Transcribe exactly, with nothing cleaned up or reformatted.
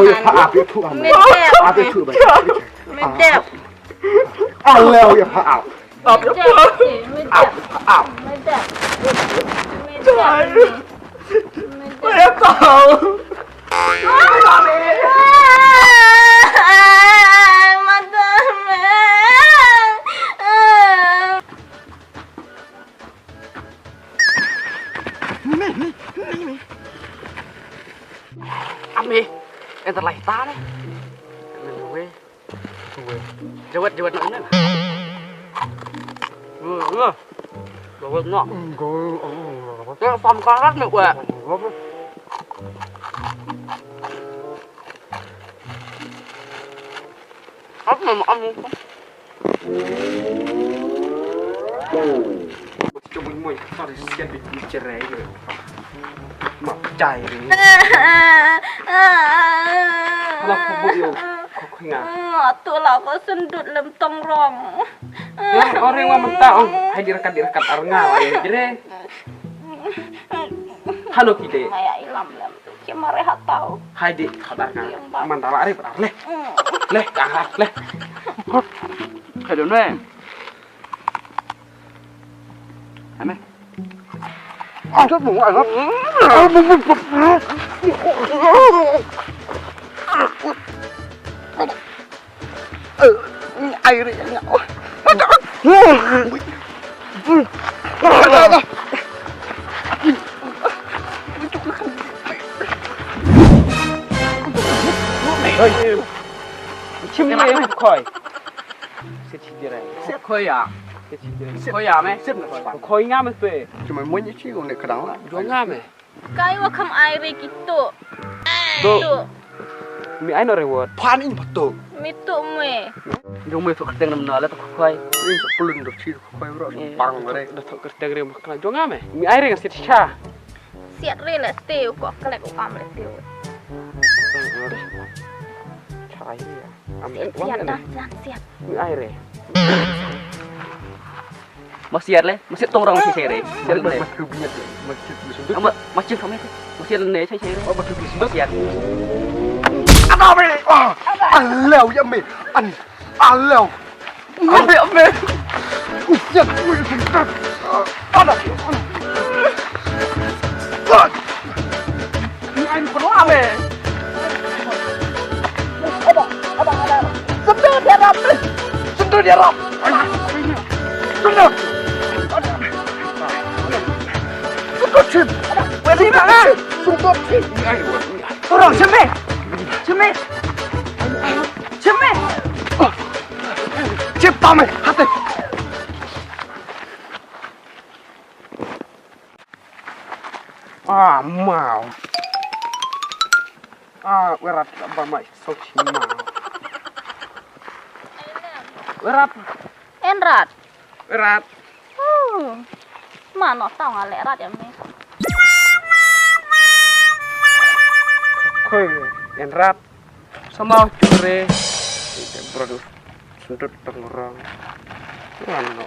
Aleo ïa pha ap ïa phu am. Me dep. Ap ïa phu ba. Me dep. Aleo ïa pha ap. Me dep. Me dep. Ap ïa pha ap. Me dep. Ap ïa pha ap. Me dep. Me dep. Ïa pha ap. Ame, Enter lai ta ne. Jawat, jawat nak ina. Jawat nak. Jawat pam karat nak buat. Apa nama kamu? Cuma mau cari siap di cerai. Mak cai ni. Alah, ko buk yo. Ko, ko nga. Atu lah ko sendut lem tongrong. Ya, orang wa menta, oh, hai dirakat, dirakat arnga wa ya jere. Hano kide. Maya ilam lem. Cuma rehat tau. Hai di, khatar nga. Yang bang. Mantap, are, are, leh. Leh, ka, leh. Hai don, weh. Ame. Aduh, mau, aduh. Aduh. Air, air. Aduh. Aduh. Hei. Chim ye khoi. Sit chidire. Khoi ya. Sit chidire. Khoi ya me. Khoi nga me pe. Cuma mo ni chi ne kadang la. Jo nga me. Kai wa kham ai re kitu. Tu. Mi ai no reward. Pan in pato. Mi tu me. Jong me tu kerteng nam na la tu khoi. Ni sepulun tu chi khoi ro. Pang re. Tu kerteng re makna. Jo nga me. Mi ai re nga sit cha. Siat re le te u ko klek u kam le te u. Chai ya. Am en wan jan jan siat. Mi ai re. Ma siat le, ma siat tongrong si sere. Siat le. Ma siat kami. Ma siat ne chai chai. Ma siat. Ada me. Ah, alau ya me. An. Alau. Ame, ame. Usiat, usiat. Ada. Ini ain perlu ame. Ada, ada, ada. Sentuh dia rap. Sentuh dia rap. Sentuh. Sentuh chim. Weh, sini mana? Sentuh chim. Ini ain. Turun sini. Sini. Chim me. Chim me. Chim ta me. Hate. Ah, mau. Ah, werat ba mai so chim mau. Werat. Enrat. Rat. Hmm. Mano tau nga le rat ya me. Khoi, en rat. Sama chure. Ite brother. Sundut tengrong. Mano.